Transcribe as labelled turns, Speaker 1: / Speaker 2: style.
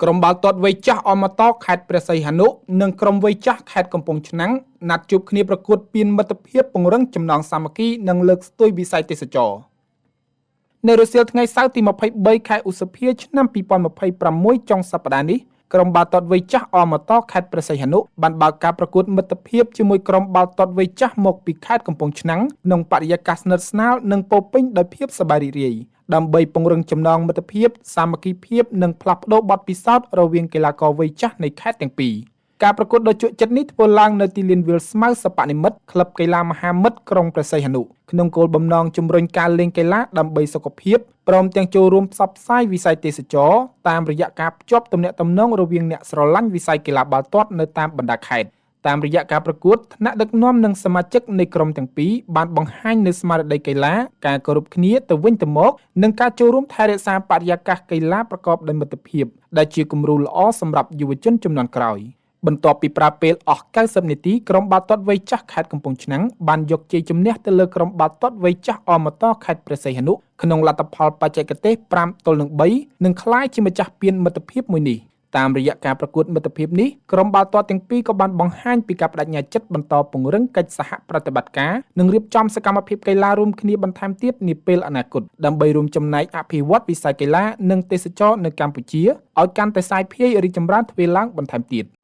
Speaker 1: ក្រុមបាល់ទាត់វ័យចាស់អមតខេត្តព្រះសីហនុនិងក្រុមវ័យចាស់ខេត្តកំពង់ឆ្នាំងណាត់ជួបគ្នាប្រកួតពានមិត្តភាពពង្រឹងចំណងសាមគ្គីនិងលើកស្ទួយវិស័យទេសចរណ៍។ នៅរសៀលថ្ងៃសៅរ៍ទី23ខែឧសភាឆ្នាំ2026ចុងសប្តាហ៍នេះក្រុមបាល់ទាត់វ័យចាស់អមតខេត្តព្រះសីហនុបានបើកការប្រកួតមិត្តភាពជាមួយក្រុមបាល់ទាត់វ័យចាស់មកពីខេត្តកំពង់ឆ្នាំងក្នុងបរិយាកាសស្និទ្ធស្នាលនិងពោរពេញដោយភាពសប្បាយរីករាយដើម្បីពង្រឹងចំណងមិត្តភាពសាមគ្គីភាពនិងផ្លាស់ប្ដូរបទពិសោធន៍រវាងកីឡាករវ័យចាស់នៃខេត្តទាំងពីរ។ ការប្រកួតដ៏ជក់ចិត្តនេះធ្វើឡើងនៅទីលានវាលស្មៅសពនិមិត្តក្លឹបកីឡាមហាមិត្តក្រុងព្រះសីហនុក្នុងគោលបំណងជំរុញការលេងកីឡាដើម្បីសុខភាពព្រមទាំងចូលរួមផ្សព្វផ្សាយវិស័យទេសចរណ៍តាមរយៈការភ្ជាប់ទំនាក់ទំនងរវាងអ្នកស្រឡាញ់វិស័យកីឡាបាល់ទាត់នៅតាមបណ្ដាខេត្ត។ តាមរយៈការប្រកួតថ្នាក់ដឹកនាំនិងសមាជិកនៃក្រុមទាំងពីរបានបង្ហាញនូវស្មារតីកីឡាការគោរពគ្នាទៅវិញទៅមកនិងការចូលរួមថែរក្សាបរិយាកាសកីឡាប្រកបដោយមិត្តភាពដែលជាគំរូល្អសម្រាប់យុវជនជំនាន់ក្រោយ។ បន្ទាប់ពីប្រើពេលអស់90នាទីក្រុមបាល់ទាត់វ័យចាស់ខេត្តកំពង់ឆ្នាំងបានយកជ័យជំនះទៅលើក្រុមបាល់ទាត់វ័យចាស់អមតខេត្តព្រះសីហនុក្នុងលទ្ធផលបច្ចេកទេស5-3និងក្លាយជាម្ចាស់ពានមិត្តភាពមួយនេះ។ តាមរយៈការប្រកួតមិត្តភាពនេះក្រុមបាល់ទាត់ទាំងពីរក៏បានបង្ហាញពីការប្តេជ្ញាចិត្តបន្តពង្រឹងកិច្ចសហប្រតិបត្តិការនិងរៀបចំសកម្មភាពកីឡារួមគ្នាបន្ថែមទៀតនាពេលអនាគតដើម្បីរួមចំណែកអភិវឌ្ឍវិស័យកីឡានិងទេសចរណ៍នៅកម្ពុជាឲ្យកាន់តែសាយភាយរីកចម្រើនទ្វេឡើងបន្ថែមទៀត។